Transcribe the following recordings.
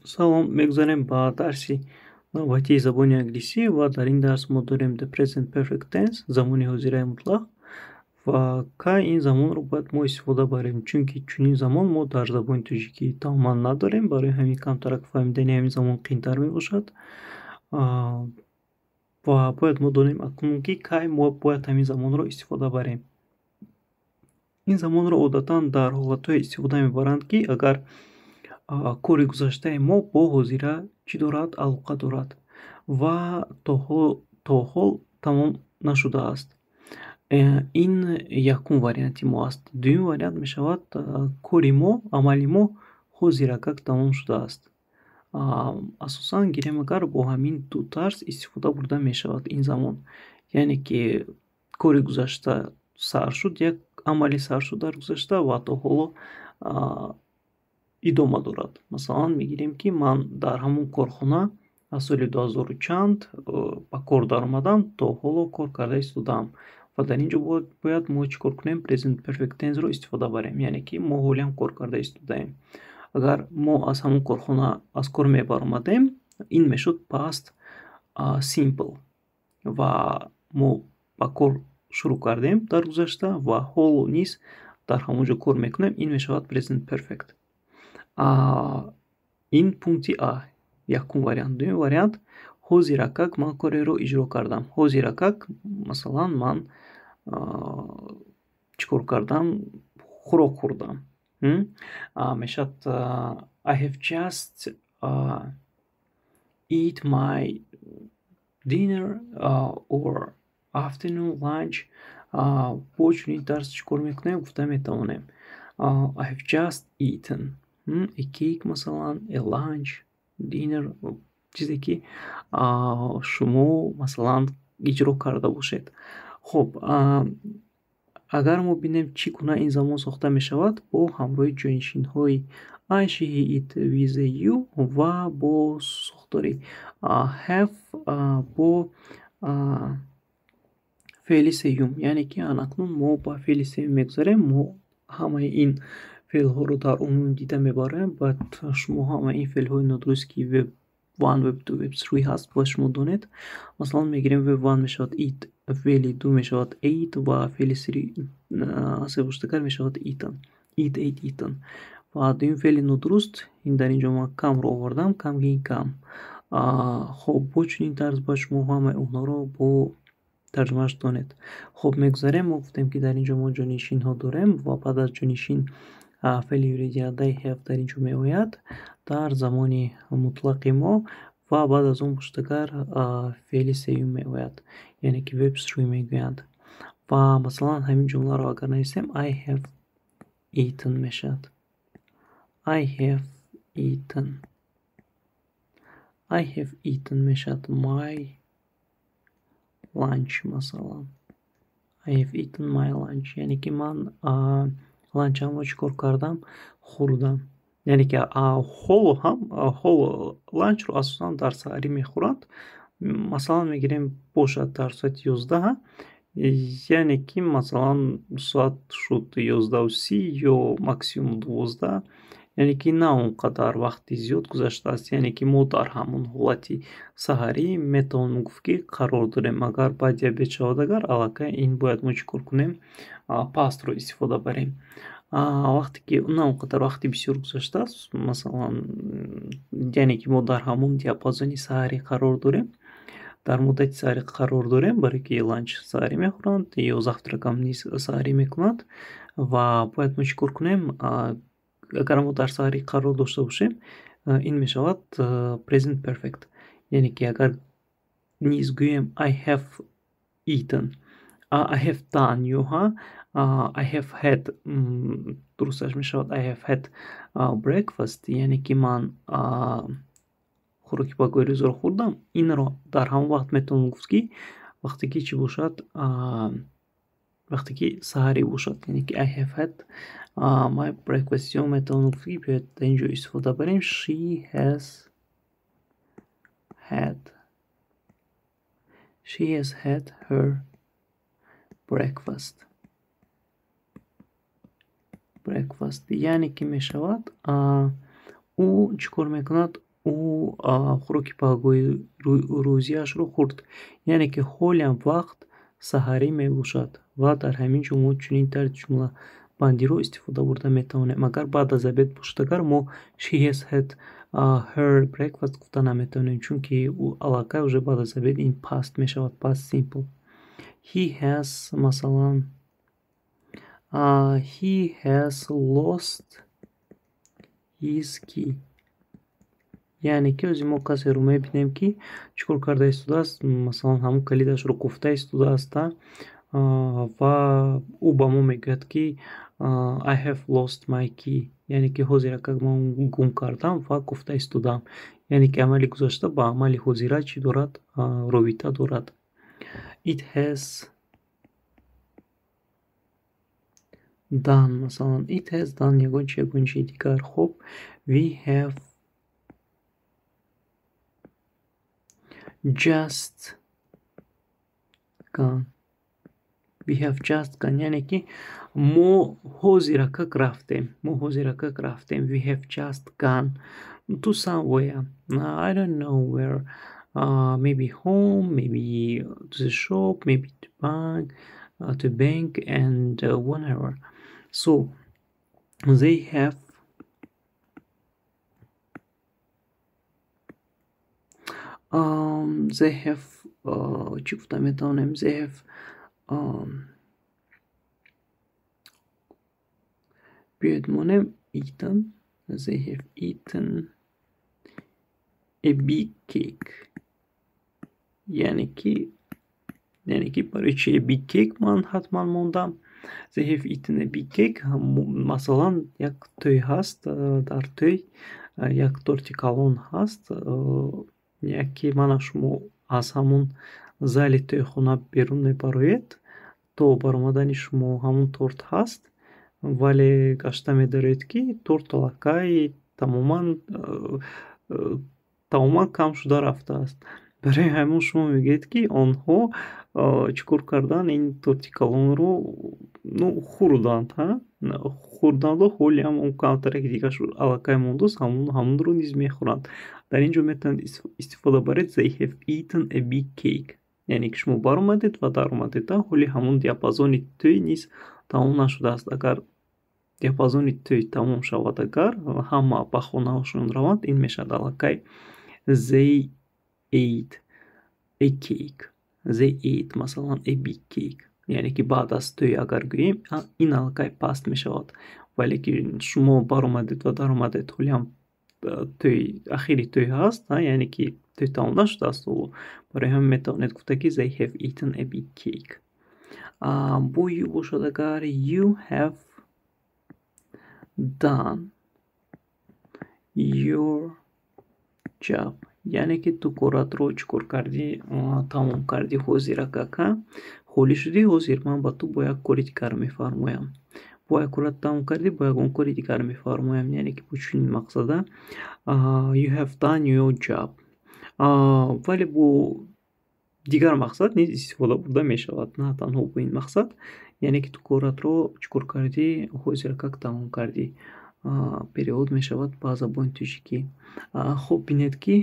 Салом, мегузарем ба дарси навбатии забони англисӣ ва дар ин дарс мо дорем The Present Perfect Tense, замони ҳозираи мутлақ, ва кай ин замонро бояд мо истифода барем, чунки чунин замон мо дар забони тоҷикӣ тамоман надорем, барои ҳамин камтарак фаҳмидани ҳамин замон қиинтар мебошад. Ва бояд мо донем акнун, ки кай мо бояд ҳамин замонро истифода барем. Ин замонро одатан дар ҳолатҳое истифода мебаранд, ки агар кори гузаштаи мо бо ҳозира чӣ дорад, алоқа дорад ва то ҳол тамом нашудааст. Ин якум варианти мо аст. Дуюм вариант мешавад, кори мо, амали мо ҳозиракак тамом шудааст. Асосан гирем агар, бо ҳамин ду тарз истифода бурда мешавад ин замон. Яъне ки кори гузашта сар шуд, як амале сар шуд дар гузашта ва то ҳоло идома дорад. Масалан, мегирем, ки ман дар ҳамон корхона аз соли дуҳазору чанд ба кор даромадам, то ҳоло кор карда истодаам. Ва дар ин ҷо бояд мо чӣ кор кунем? Present Perfect Tense-ро истифода барем. Яъне ки мо ҳолиам кор карда истодаем. Агар мо аз ҳамон корхона аз кор мебаромадем, ин мешуд past simple ва мо ба кор шурӯъ кардем дар гузашта ва ҳоло низ дар ҳамон ҷо кор мекунем, ин мешавад Present Perfect. Ин пункти А, якум вариант. Дуюм вариант: ҳозиракак ман кореро иҷро кардам. Ҳозиракак, масалан, ман чӣ кор кардам? Хӯрок хӯрдам. Мешавад I have just eat my dinner or afternoon lunch. Бо чунин тарз чӣ кор мекунем, гуфта метавонем. I have just eaten a cake, масалан, a lunch, dinner, чизе ки шумо, масалан, иҷро карда бошед. Хуб, агар мо бинем, чӣ гуна ин замон сохта мешавад: бо ҳамроҳи ҷойнишинҳои I, she, he, it, we, they, you ва бо сохтори have бо феъли сеюм. Яъне ки анакнун мо ба феъли сеюм мегузарем. Мо ҳамаи ин феълҳоро дар умум дида мебароем. Бояд шумо ҳамаи ин феълҳои нодуруст, ки verb one, verb two, verb three ҳаст, бояд шумо донед. Масалан, мегирем: verb one мешавад eat, феъли ду мешавад ate ва феъли севоштагар мешавад eaten. Eat, ate, eaten. Ва дуюм феъли нодуруст ин дар ин ҷо ман come-ро овардам, come, gain, come. Хуб, бо чунин тарз бояд шумо ҳамаи онҳоро бо тарҷумааш донед. Хуб, мегузарем. Мо гуфтем, ки дар ин ҷо мо ҷонишинҳо дорем ва баъд аз ҷонишин феъли ёридиҳандаи have дар ин ҷо меояд дар замони мутлақи мо ва баъд аз он пуштагар феъли сеюм меояд, яъне ки verb three мегӯянд. Ва масалан, ҳамин ҷумларо агар нависем, I have eaten мешавад. I have eaten. I have eaten мешавад my lunch, масалан. I have eaten my lunch. Яъне ки ман lunch амро чӣ кор кардам? Хӯрдам. Яъне ки ҳоло ҳам, ҳоло lunch ро асосан дар саҳарӣ мехӯранд. Масалан, мегирем, бошад дар соати 11, яъне ки масалан соат шуд 11:30 ё максимум 12, яъне ки на он қадар вақти зиёд гузаштааст, яъне ки мо дар ҳамон ҳолати саҳарӣ метавонем гуфт, ки қарор дорем. Агар баъди обед шавад, агар аллакай ин бояд мо чӣ кор кунем? Past ро истифода барем. Вақте ки на он қадар вақти бисёр гузаштааст, масалан, яъне ки мо дар ҳамон диапазони саҳарӣ қарор дорем, дар муддати саҳарӣ қарор дорем, барое ки lunch саҳарӣ мехӯранд ё завтрак ам низ саҳарӣ мекунанд. Ва бояд мо чӣ кор кунем? Агар мо дар саҳарӣ қарор дошта бошем, ин мешавад Present Perfect. Яъне ки агар низ гӯем I have eaten, I have done ё I have had, дурусташ мешавад I have had breakfast, яъне ки ман хӯроки пагоҳи рӯзро хӯрдам. Инро дар ҳамон вақт метавонем гуфт, ки вақте ки чӣ бошад? Вақте ки саҳарӣ бошад, яъне ки I have had my breakfast. Ё метавонем гуфт, ки биёед дар ин ҷо истифода барем: she has had her breakfast. Яъне ки мешавад, ӯ чӣ кор мекунад? Ӯ хӯроки пагоҳи рӯзиашро хӯрд. Яъне ки ҳолиам вақт саҳарӣ мебошад ва дар ҳамин ҷо мо чунин тарзи ҷумлабандиро истифода бурда метавонем. Агар баъд аз обед бошад, агар мо she has had her breakfast гуфта наметавонем, чунки ӯ аллакай уже баъд аз обед, ин past мешавад, past simple. He has, масалан, he has lost his key. Яъне ки ози мо касеро мебинем, ки чӣ кор карда истодааст, масалан, ҳамун калидашро кофта истодааст, ва ӯ ба мо мегӯяд, ки I have lost my key, яъне ки ҳозир акак ман гум кардам ва кофта истодам. Яъне ки амали гузашта ба амали ҳозира чӣ дорад? Робита дорад. It has done, масалан, it has done ягон чи, ягон чизи дигар. Хуб, we have just gone. We have just gone, яъне ки мо ҳозиракак рафтем. Мо ҳозиракак рафтем. We have just gone to somewhere. I don't know where. Maybe home, maybe to the shop, maybe to bank and whatever. So they have чӣ гуфта метавонем? They have биёед монем eaten. They have eaten a big cake. Яъне ки барои чи a big cake ман ҳатман мондам? They have eaten a big cake. Масалан, як тӯй ҳаст, дар тӯй як торти калон ҳаст, яке мана шумо аз ҳамун зали тӯйхона берун мебароед, то баромадани шумо ҳамун торт ҳаст, вале гашта медароед, ки торт аллакай тамоман кам шуда рафтааст. Барои ҳамин шумо мегӯед, ки онҳо чӣ кор карданд? Ин торти калонро, ну, хӯрданд, хӯрданду ҳолиам он камтараки дигараш аллакай мондааст, ҳамонро низ мехӯранд. Дар ин ҷо метавонед истифода баред they have eaten a big cake. Яъне ки шумо баромадед ва даромадед, ҳоли ҳамон диапазони тӯй низ тамом нашудааст. Агар диапазони тӯй тамом шавад, агар ҳама ба хонаҳошон раванд, ин мешавад аллакай they ate a cake. They ate, масалан, a big cake. Яъне ки баъд аз тӯй агар гӯем, ин аллакай past мешавад. Вале ки шумо баромадед ва даромадед, ҳолиам тӯй, ахири тӯй ҳаст, яъне ки тӯй тамом нашудааст ҳоло. Барои ҳамин метавонед гуфта, ки they have eaten a big cake. Бо you бошад агар, you have done your job. Яъне ки ту коратро чӣ кор кардӣ? Тамом кардӣ ҳозиракак, холӣ шудӣ, ҳозир ман ба ту бо як кори дигар мефармоям. Бо як корат тамом кардӣ, бо ягон кори дигар мефармоям. Яъне ки бо чунин мақсада you have done your job. Вале бо дигар мақсад низ истифода бурда мешавад, на танҳо бо ин мақсад. Яъне ки ту коратро чӣ кор кардӣ? Ҳозиракак тамом кардӣ. Перевод мешавад ба забони тоҷикӣ. Хуб, бинед, ки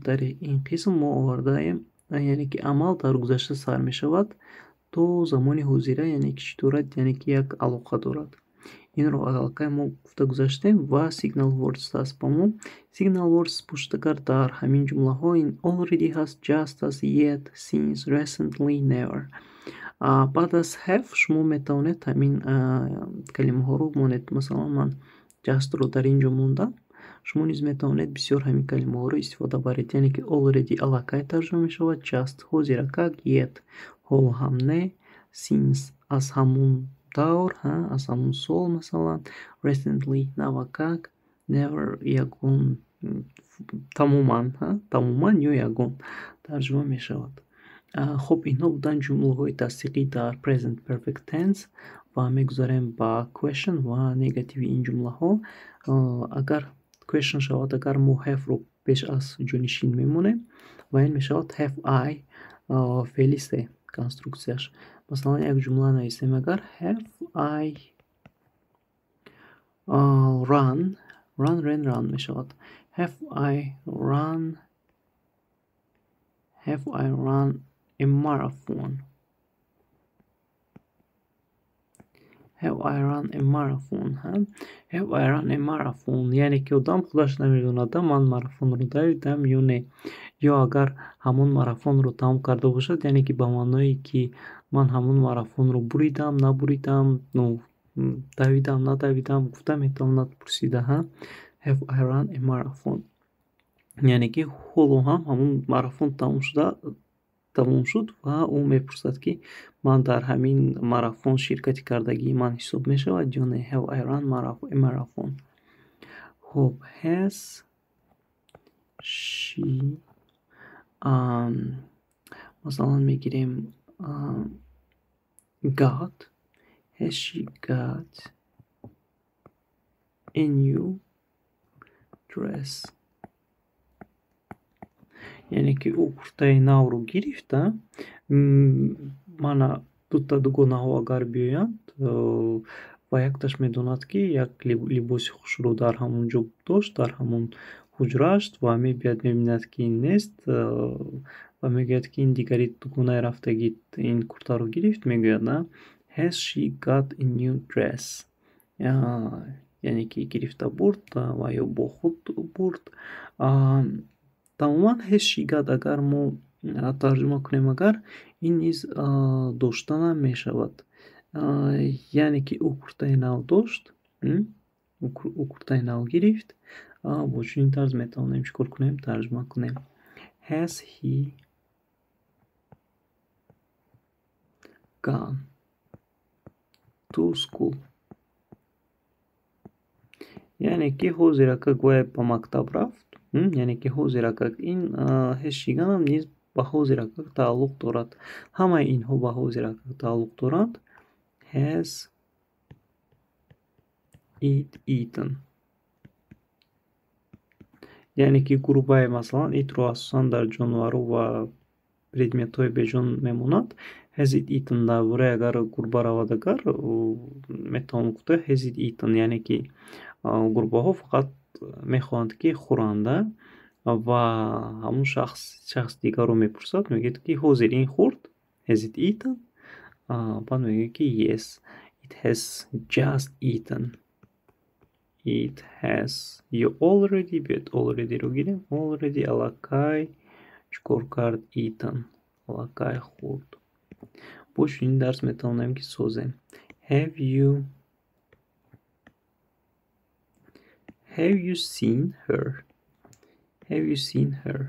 дар ин қисм мо овардаем, яъне ки амал дар гузашта сар мешавад то замони ҳозира, яъне ки чӣ дорад? Яъне ки як алоқа дорад. Инро аллакай мо гуфта гузаштем ва signal words аст ба мо. Signal words бошад агар, дар ҳамин ҷумлаҳо ин already ҳаст, just аст, yet, since, recently, never. Баъд аз have шумо метавонед ҳамин калимаҳоро монед. Масалан, ман just-ро дар ин ҷо мондам. Шумо низ метавонед бисёр ҳамин калимаҳоро истифода баред. Яъне ки already аллакай тарҷума мешавад, just ҳозиракак, yet ҳоло ҳам не, since аз ҳамун давр, аз ҳамун сол, масалан, recently навакак, never ягон, тамоман, тамоман ё ягон тарҷума мешавад. Хуб, инҳо буданд ҷумлаҳои тасдиқӣ дар present perfect tense ва мегузарем ба question ва негативи ин ҷумлаҳо. Агар question шавад агар, мо have-ро пеш аз ҷонишин мемонем ва ин мешавад have I, феъли се конструксияш. Масалан, як ҷумла нависем агар: have I run Run, ran, run мешавад. Have I run, have I run a marathon? Have I run a marathon? Have I run a marathon? Яъне ки одам худаш намедонад, ман марафонро давидам ё не. Ё агар ҳамон марафонро тамом карда бошад, яъне ки ба маъное ки ман ҳамон марафонро буридам, набуридам, ну, давидам, надавидам, гуфта метавонад пурсида, ҳа? Have I run a marathon? Яъне ки ҳоло ҳам ҳамон марафон тамом шуд ва ӯ мепурсад, ки ман дар ҳамин марафон ширкати кардагии ман ҳисоб мешавад ё не? Have I run a marathon? Хуб, has she, масалан мегирем, got, has she got a new dress? Яъне ки ӯ куртаи навро гирифта. Мана дута дугонаҳо агар биёянд ва якташ медонад, ки як либоси хушро дар ҳамон ҷо дошт, дар ҳамон ҳуҷрааш, ва мебиёяд, мебинад, ки ин нест, ва мегӯяд, ки ин дигари дугонаи рафтагӣ ин куртаро гирифт, мегӯяд, на? Has she got a new dress? Яъне ки гирифта бурд ва ё бо худ бурд. Тамоман has she got агар мо тарҷума кунем, агар ин низ доштанам мешавад. Яъне ки ӯ куртаи нав дошт, ӯ куртаи нав гирифт. Бо чунин тарз метавонем чӣ кор кунем? Тарҷума кунем. Has he gone to school? Яъне ки ҳозиракак вай ба мактаб рафт. Яъне ки ҳозиракак ин has she gone ҳам низ ба ҳозиракак тааллуқ дорад. Ҳамаи инҳо ба ҳозиракак тааллуқ доранд. Has it eaten? Яъне ки гурбае, масалан, it-ро асосан дар ҷонвару ва предметҳои беҷон мемонад. Has it eaten дар бораи агар гурба равад, агар метавон гуфта has it eaten, яъне ки гурбаҳо фақат мехоҳанд, ки хӯранда, ва ҳамон шахс дигарро мепурсад, мегӯяд, ки ҳозир ин хӯрд, has it eaten? Баъд мегӯяд, ки yes, it has just eaten. It has ё already, биёед already-ро гирем, already аллакай чӣ кор кард? Eaten, аллакай хӯрд. Бо чунин дарс метавонем, ки созем. Have you seen her? Have you seen her?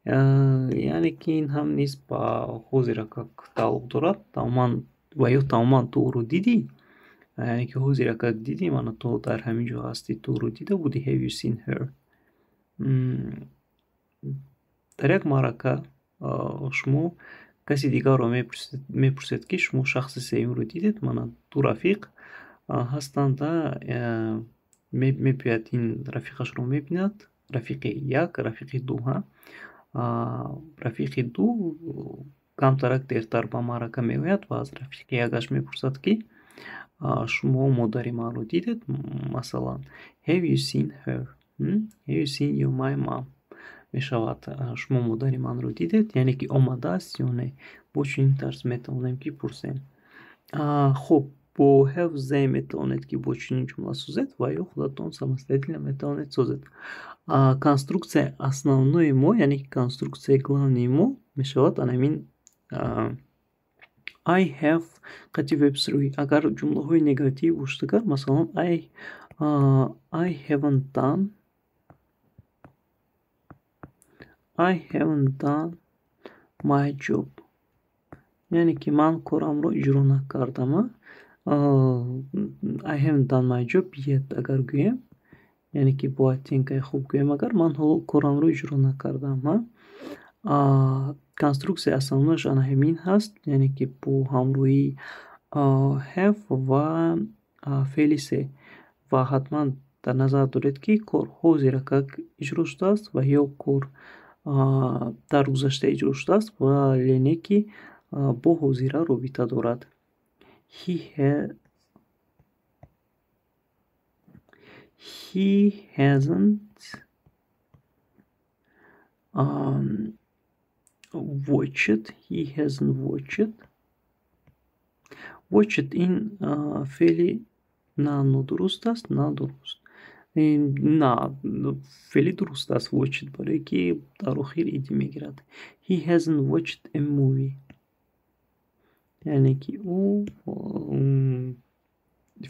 Яъне ки ин ҳам низ ба ҳозиракак тааллуқ дорад. Тамоман ва ё тамоман ту ӯро дидӣ? Яъне ки ҳозиракак дидӣ, мана ту дар ҳамин ҷо ҳастӣ, ту ӯро дида будӣ? Have you seen her? Дар як маърака шумо каси дигарро мепурсед, ки шумо шахси сеюмро дидед? Мана ду рафиқ ҳастанд, мебиёяд, ин рафиқашро мебинад, рафиқи як, рафиқи ду, ҳа? Рафиқи ду камтарак дертар ба маърака меояд ва аз рафиқи якаш мепурсад, ки шумо модари манро дидед? Масалан, have you seen her? Have you seen you my mom? Мешавад, шумо модари манро дидед? Яъне ки омадааст ё не? Бо чунин тарз метавонем, ки пурсем. Хуб, бо have they метавонед, ки бо чунин ҷумла созед ва ё худатон самостоятельно метавонед созед. Конструксияи основнои мо, яъне ки конструксияи главнии мо мешавад анамин I have қати verb 3. Агар ҷумлаҳои негатив бошад, агар масалан I haven't done, I haven't done my job, яъне ки ман корамро иҷро накардам. I haven't done my job yet агар гӯем, яъне ки бо оттенкаи хуб гӯем, агар ман ҳоло корамро иҷро накардам. Конструксияи основноаш ана ҳамин ҳаст, яъне ки бо ҳамроҳии have ва феъли се. Ва ҳатман дар назар доред, ки кор ҳозиракак иҷро шудааст ва ё кор дар гузашта иҷро шудааст, вале не ки бо ҳозира робита дорад. He He hasn't watched. He hasn't watched. Watched ин феъли на нодуруст аст, на дуруст. На феъли дуруст аст watched, барое ки дар охир ed мегирад. He hasn't watched a movie. Яъне ки ӯ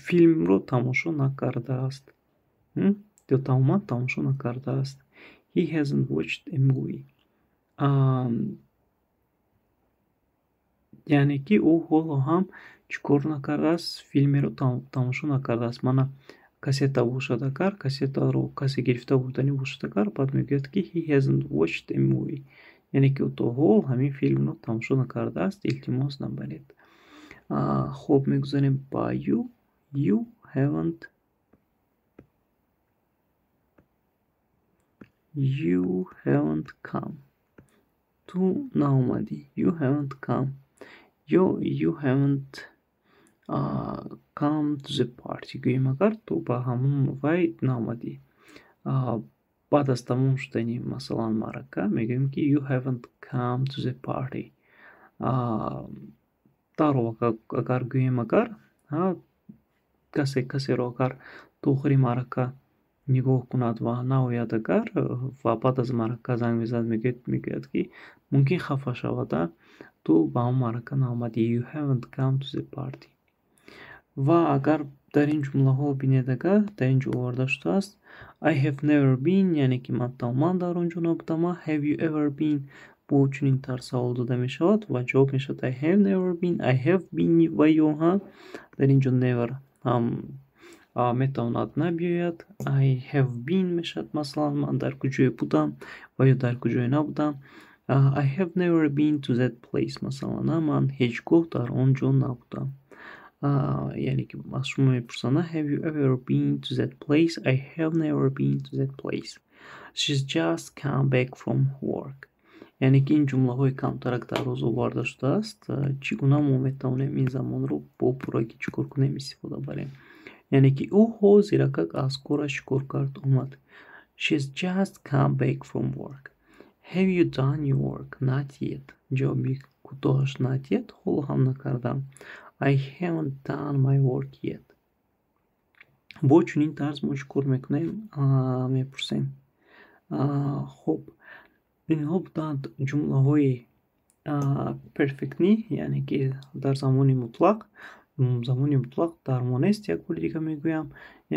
филмро тамошо накардааст. Ё тамоман тамошо накардааст. He hasn't watched a movie. Яъне ки ӯ ҳоло ҳам чӣ кор накардааст? Филмеро тамошо накардааст. Мана кассета бошад агар, кассетаро касе гирифта бурданӣ бошад агар, баъд мегӯяд, ки he hasn't watched a movie. Яъне ки ӯ то ҳол ҳамин филмро тамошо накардааст, илтимос набаред. Хуб, мегузарем ба you. You haven't, you haven't come. Ту наомадӣ. You haven't come. Ё you haven't come to the party. Гӯем агар ту ба ҳамон вай наомадӣ. Баъд аз тамом шудани масалан маърака мегӯем, ки you haven't come to the party. Дарҳол агар гӯем агар, касе касеро агар то охири маърака нигоҳ кунад ва наояд агар, ва баъд аз маърака занг мезанад, мегӯяд, ки мумкин хафа шавад, ту ба ҳамон маърака наомадӣ. You haven't come to the party. Ва агар дар ин ҷумлаҳо бинед агар, дар ин ҷо оварда шудааст I have never been, яъне ки ман тамоман дар он ҷо набудам. Have you ever been бо чунин тарз савол дода мешавад ва ҷавоб мешавад I have never been, I have been ва ё дар ин ҷо never ҳам метавонад набиёяд. I have been мешавад, масалан ман дар куҷое будам ва ё дар куҷое набудам. I have never been to that place, масалан ман ҳеҷ гоҳ дар он ҷо набудам. Яъне ки аз шумо мепурсанд: have you ever been to that place? I have never been to that place. She's just come back from work. Яъне ки ин ҷумлаҳои камтарак дар рӯз оварда шудааст. Чӣ гуна мо метавонем ин замонро бо пуррагӣ чӣ кор кунем, истифода барем? Яъне ки ӯ ҳозиракак аз кораш чӣ кор кард, омад. She's just come back from work. Have you done your work? Not yet. Ҷавоби кӯтоҳаш not yet, ҳоло ҳам накардам. I haven't done my work yet. Бо чунин тарз мо чӣ кор мекунем, мепурсем. Хуб, инҳо буданд ҷумлаҳои perfect-ни, яъне ки дар замони мутлақ. Замони мутлақ дар мо нест, як бори дига мегӯям.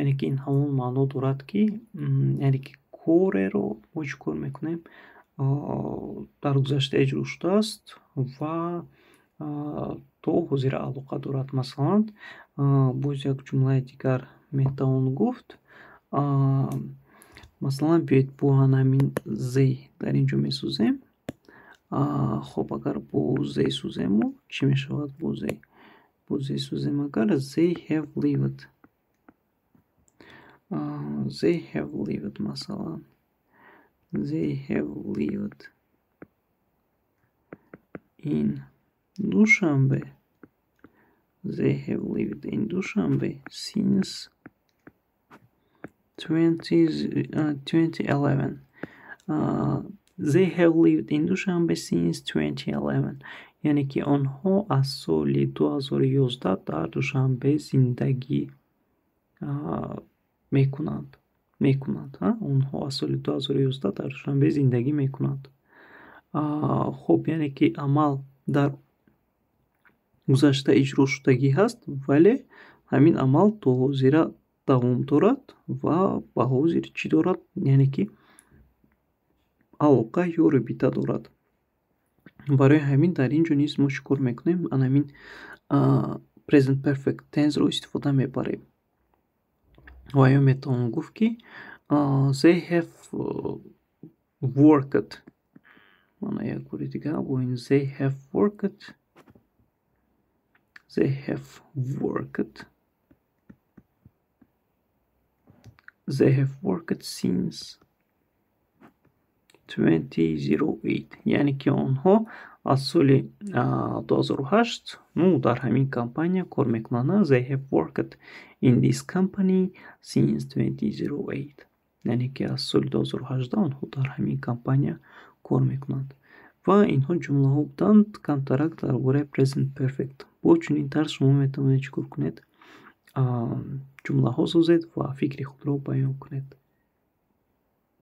Яъне ки ин ҳамон маъно дорад, ки яъне ки кореро мо чӣ кор мекунем, дар гузашта иҷро шудааст ва то ҳозира алоқа дорад. Масалан, боз як ҷумлаи дигар метавон гуфт. Масалан, биёед бо ҳамин they дар ин ҷо месозем. Хуб, агар бо they созем, мо чӣ мешавад бо they? Бо they созем агар, they have lived. They have lived, масалан. They have lived in Dushanbe. They have lived in Dushanbe since 2011. They have lived in Dushanbe since 2011. Яъне ки онҳо аз соли 2011 дар Душанбе зиндагӣ мекунанд. Мекунанд. Онҳо аз соли 2011 дар Душанбе зиндагӣ мекунанд. Хуб, яъне ки амал дар гузашта иҷро шудагӣ ҳаст, вале ҳамин амал то ҳозира давом дорад ва ба ҳозир чӣ дорад? Яъне ки алоқа ё робита дорад. Барои ҳамин дар ин ҷо низ мо чӣ кор мекунем? Ан ҳамин present perfect tense-ро истифода мебарем. Ва ё метавон гуфт, ки they have worked. Мана як бори дига бо ин they have worked. They have worked. They have worked since 2008. Яъне ки онҳо Аз соли 2008, ну, дар ҳамин компания кор мекунанд. They have worked in this company since 2008. Яъне ки аз соли 2018 онҳо дар ҳамин компания кор мекунанд. Ва инҳо ҷумлаҳо буданд камтарак дар бораи present perfect. Бо чунин тарз шумо метавонед чӣ кор кунед? Ҷумлаҳо созед ва фикри худро баён кунед.